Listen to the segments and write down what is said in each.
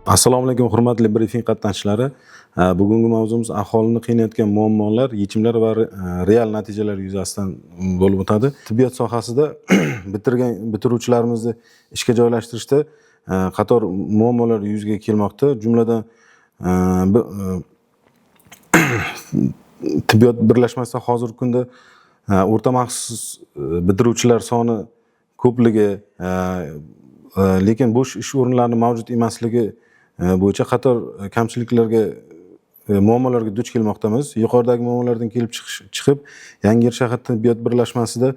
Assalomu alaykum, hurmatli brifing qatnashchilari. Bugungi mavzumiz aholini qiynayotgan muammolar, yechimlar va real natijalar yuzasidan bo'lib o'tadi. Tibbiyot sohasida bitirgan bitiruvchilarimizni ishga joylashtirishda qator muammolar yuzaga kelmoqda. Jumladan, tibbiyot birlashmasida hozirgi kunda o'rta maxsus bitiruvchilar soni ko'pligi, lekin bo'sh ish o'rinlarini mavjud emasligi bo'yicha qator kamchiliklarga, muammolarga duch kelmoqdamiz. Yuqoridagi muammolardan kelib chiqib, Yangiyer shahar tibbiyot birlashmasida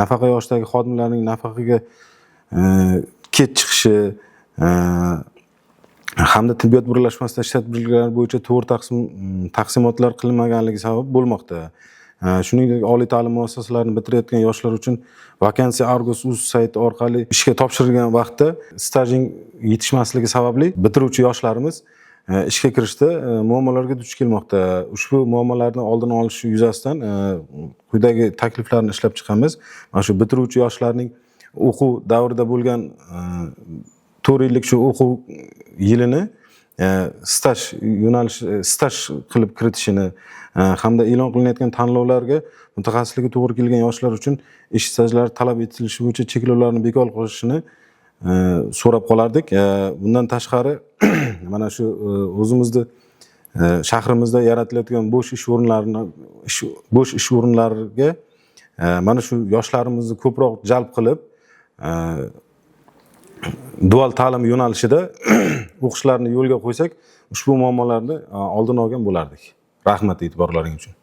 nafaqa yoshidagi xodimlarning nafaqaga kech chiqishi hamda tibbiyot birlashmasida shtat birliklari bo'yicha to'g'ri taqsimotlar qilinmaganligi sabab bo'lmoqda. Shuningdek, oliy ta'lim muassasalarini bitirayotgan yoshlar uchun vakansiya Argos uz sayti orqali ishga topshirilgan vaqtda stajing yetishmasligi sababli bitiruvchi yoshlarimiz ishga kirishda muammolarga duch kelmoqda. Ushbu muammolarni oldini olish yuzasidan quyidagi takliflarni ishlab chiqamiz. Mana shu bitiruvchi yoshlarning o'quv davrida bo'lgan 4 yillik shu o'quv yilini staj yo'nalish, staj qilib kiritishini hamda e'lon qilinayotgan tanlovlarga mutaxassisligi to'g'ri kelgan yoshlar uchun ish stajlari talab etilishi bo'yicha cheklovlarni bekor qilishini so'rab qolardik. Bundan tashqari, mana shu o'zimizni shahrimizda yaratilayotgan bo'sh ish o'rinlariga mana shu yoshlarimizni ko'proq jalb qilib, dual ta'lim yo'nalishida o'qishlarni yo'lga qo'ysak, ushbu muammolarni oldini olgan bo'lardik. Rahmat e'tiborlaring uchun.